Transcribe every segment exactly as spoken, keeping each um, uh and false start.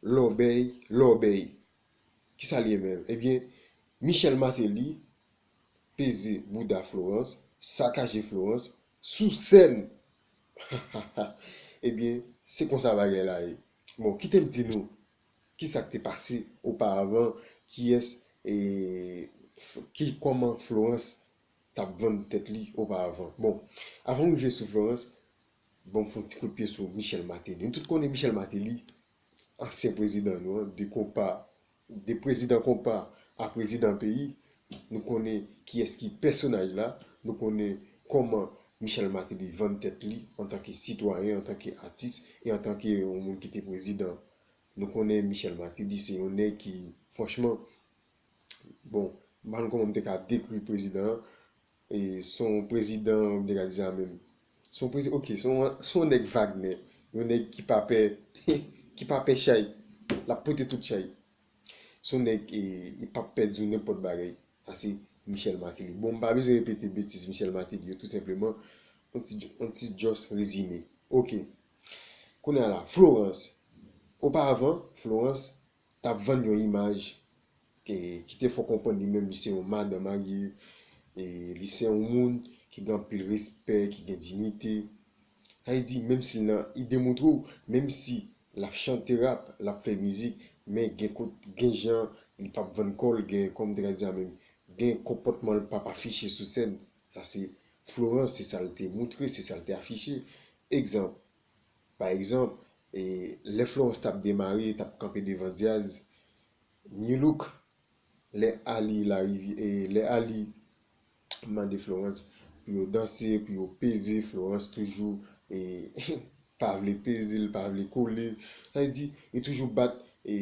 Lòbèy, lòbèy. Kisa l ye menm? Ebyen, Michel Martelly peze bouda Florence, sakaje Florence sou sèn. Ebyen, se konsa bagay la ye. Bon, kite m di nou kisa k te pase oparavan, kiyès, e, ki, kòman Florence t ap vann tèt li oparavan. Bon, avan m rive sou Florence, bon, m fè yon ti kout pye sou Michel Martelly. Nou tout konnen Michel Martelly, ansyen prezidan nou an, de konpa, de prezidan konpa a prezidan peyi, nou konnen kiyès ki pèsonaj la, nou konnen kòman Michel Martelly vann tèt li antanke sitwayen, antanke atis e antanke yon moun ki te prezidan. Nou konnen Michel Martelly se yon nèg ki, franchman, bon, m pa konn kòman m te ka dekri prezidan an, e se yon prezidan, m te ka di sa menm. Se yon prezi-, ok, se yon, se yon nèg Wagner, yon nèg ki pa pè, ki pa pè chay, l ap pote tout chay. Se yon nèg, e, li p ap pè di w nenpòt bagay. Sa se Michel Martelly. Bon, m pa bezwen repete betiz Michel Martelly yo, tou senpleman, yon ti, yon ti just rezime. Ok. Kounye a la, Florence. Oparavan, Florence t ap vann yon imaj ki, ki te fè w konprann li menm, li se yon madan marye, e li se yon moun ki gen anpil respè, ki gen diyite. Sa vle di, menm si l nan, li demontre w, menm si l ap chante rap, l ap fè mizik, men gen kot, gen jan, li p ap vann kò l, gen, kòm m te ka di sa menm, gen konpòtman l p ap afiche sou sèn. Sa se Florence, se sa l te montre, se sa l te afiche. Egzanp, pa egzanp, e, lè Florence t ap demare, t ap kanpe devan Diaz, New Look, lè Ali la rive, e, lè Ali mande Florence pou yo danse, pou yo peze, Florence toujou, e, pa vle peze l, pa vle kole. Sa vle di, li toujou bat, e,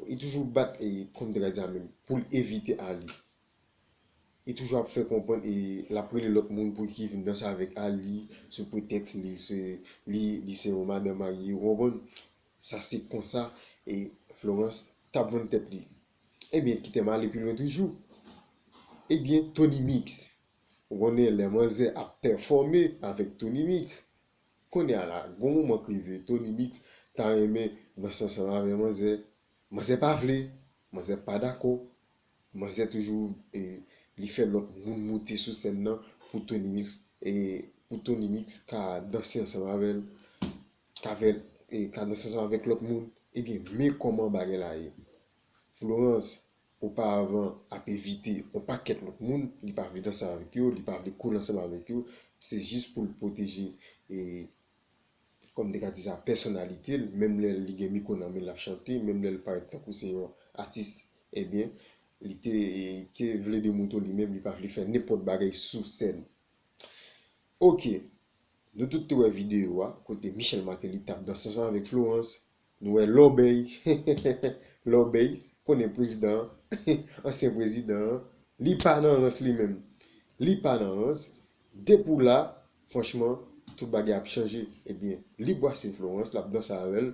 li toujou bat, e, kòm m te ka di sa menm, pou l evite Ali. Li toujou ap fè konprann, e, l ap rele lòt moun pou ki vin danse avèk Ali sou pretèks li se, li, li se yon madan marye, ou konprann? Sa se konsa, e, Florence t ap vann tèt li. Ebyen, kite m ale pi lwen toujou. Ebyen, Tony Mix. Ou konnen lè manzè ap pèfòme avèk Tony Mix. Kounye a la, gon moman k rive, Tony Mix ta renmen danse ansanm avè manzè. Manzè pa vle, manzè pa dakò. Manzè toujou, e, li fè lòt moun moute sou sèn nan pou Tony Mix, e, pou Tony Mix ka danse ansanm avè l, ka fè, e, ka danse ansanm avèk lòt moun. Ebyen, men kòman bagay la ye. Florence, oparavan, ap evite yon pakèt lòt moun, li pa vle danse avèk yo, li pa vle kole ansanm avèk yo, se jis pou l pwoteje, e, kòm m te ka di sa, pèsonalite l, menm lè li gen mikwo nan men l ap chante, menm lè l parèt tankou se yon atis, ebyen, li te, li te vle demontre w li menm, li pa vle fè nenpòt bagay sou sèn. Ok, nou tout te wè videyo a, kote Michel Martelly t ap danse ansanm avèk Florence, nou wè lòbèy, lòbèy, konnen prezidan an, ansyen prezidan an, li pa nan rans li menm. Li pa nan rans. Depi w la, franchman, tout bagay ap chanje. Ebyen, li bwase Florence, l ap danse avè l.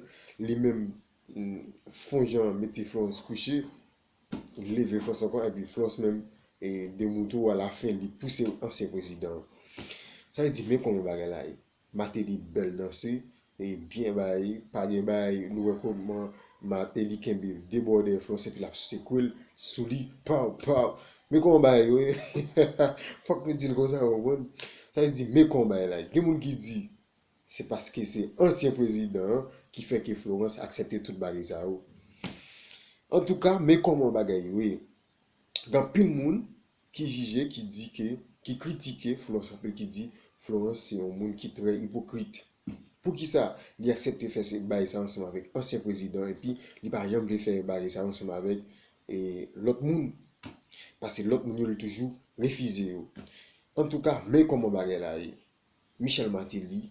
Li menm, mm, fè yon jan mete Florence kouche, li leve Florence ankò, epi Florence menm, e, demontre w alafen, li pouse ansyen prezidan an. Sa vle di, men kòman bagay la ye. Martelly bèl danse, e byen bay, pa gen bay, nou wè kòman Martelly kenbe debòdè Florence epi l ap sekwe l sou li, paw, paw. Men kòman bagay yo ye. Fòk nou di l konsa, w konprann? Sa vle di, men kòman bagay la ye. Gen moun ki di, se paske se ansyen prezidan an ki fè ke Florence aksepte tout bagay sa yo. Antouka, men kòman bagay yo ye. Gen anpil moun ki jije, ki di ke, ki kritike Florence anpil, ki di Florence se yon moun ki trè ipokrit. Poukisa li aksepte fè se bagay sa ansanm avèk ansyen prezidan epi li pa janm vle fè bagay sa ansanm avèk, e, lòt moun? Paske lòt moun yo, li toujou refize yo. Antouka, men kòman bagay la ye. Michel Martelly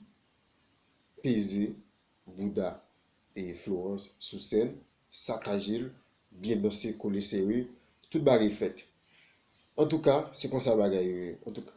peze bouda, e, Florence sou sèn, sakaje l, byen danse, kole sere, tout bagay fèt. Antouka, se konsa bagay yo ye. Antouka,